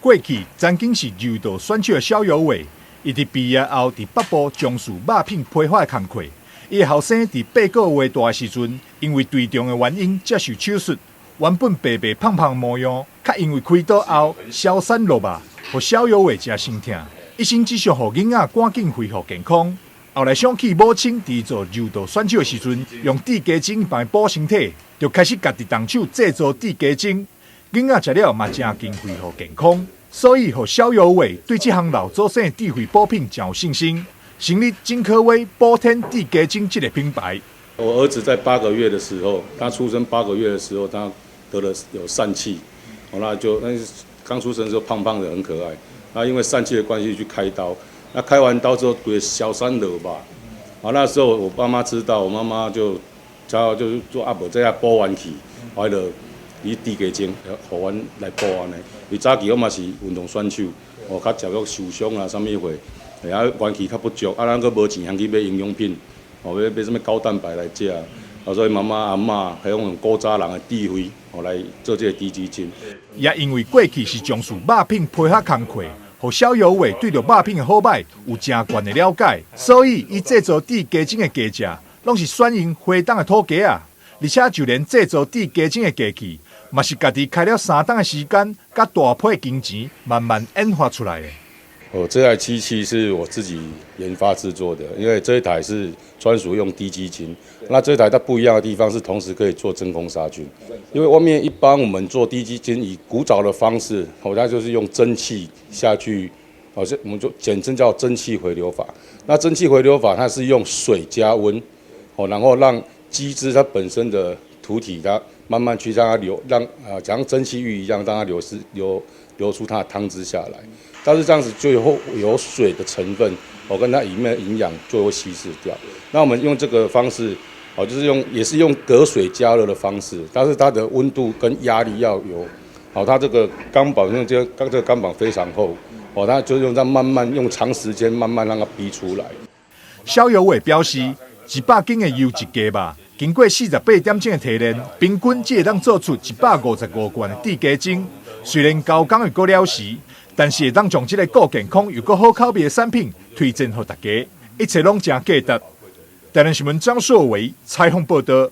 過去曾經是柔道選手的蕭有偉，伊佇畢業後佇北部從事肉品批發的工課。伊的後生佇8個月大的時陣，因為墜重的原因接受手術，原本白白胖胖模樣，卻因為開刀後消瘦落肉，予蕭有偉誠心疼。一心只想予囡仔趕緊恢復健康。後來想起母親佇做柔道選手的時陣，用滴雞精幫伊補身體，就開始家己動手製作滴雞精。囡仔食了嘛誠緊恢復健康，所以予蕭有偉對這項老祖先的智慧補品誠有信心，成立金科威補天滴雞精這個品牌。我兒子在八個月的時候，他出生八個月的時候，他得了有疝氣，哦，那就那剛出生的時候胖胖的很可愛，那因為疝氣的關係去開刀，那開完刀之後，規消瘦落肉，啊，那時候我爸媽知道，我媽媽就叫就是做啊無這下補元氣，後來以滴雞精，予阮來補按呢。伊早期我嘛是運動選手，哦，較食落受傷啊，啥物貨，啊，元氣較不足，啊，咱閣無錢通去買營養品，哦，買買啥物高蛋白來食，啊，所以媽媽阿嬤還用古早人的智慧，哦，來做這個滴雞精。也因為過去是從事肉品批發工課，予蕭有偉對著肉品的好䆀有誠懸的了解，所以伊製作滴雞精的雞隻，攏是選用花東的土雞仔，而且就連製作滴雞精的機器，嘛是家己開了3冬的時間，佮大批金錢慢慢研發出來的。哦，這台機器是我自己研發製作的，因為這一台是專屬用滴雞精。那這台它不一樣的地方是同時可以做真空殺菌。因為外面一般我們做滴雞精以古早的方式，哦，它就是用蒸汽下去，好像我們就簡稱叫蒸汽回流法。那蒸汽回流法它是用水加溫，哦，然後讓雞隻它本身的塗體它慢慢去讓它流，讓啊像蒸汽浴一樣，讓它流失流流出它的湯汁下來。但是這樣子最後有水的成分，哦，跟它裡面的營養就會稀釋掉。那我們用這個方式，哦，就是用也是用隔水加熱的方式，但是它的溫度跟壓力要有，好，它這個鋼板用這個鋼這個鋼板非常厚，哦，它就用這樣慢慢用長時間慢慢讓它逼出來。蕭有偉表示，100斤的優質雞肉，經過48點鐘的提煉，平均只會當做出155罐的滴雞精。雖然交工會閣了時，但是會當將這個閣健康又閣好口味的產品推薦予大家，一切攏誠價值。台南新聞張碩維採訪報道。